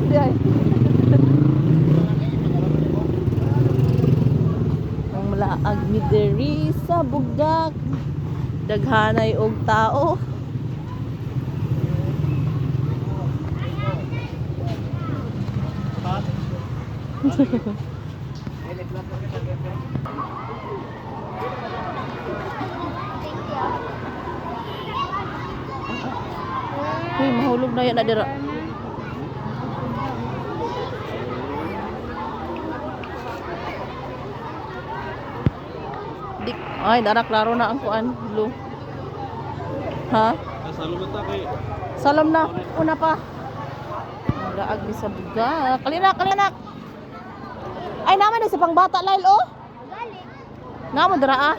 Di ay. Ang malaag mi diri sa Bugak. Daghanay og tao. Uy, mahulog na yan na dira. Di, ay, dara klaro na ang kuan, blue. Ha? Salom na ta kay Salam na. Una pa. Laag ni sa buga. Kalina, kalina. Ay, naman na sa pangbata, Lyle, oh. Naman, dara, ah.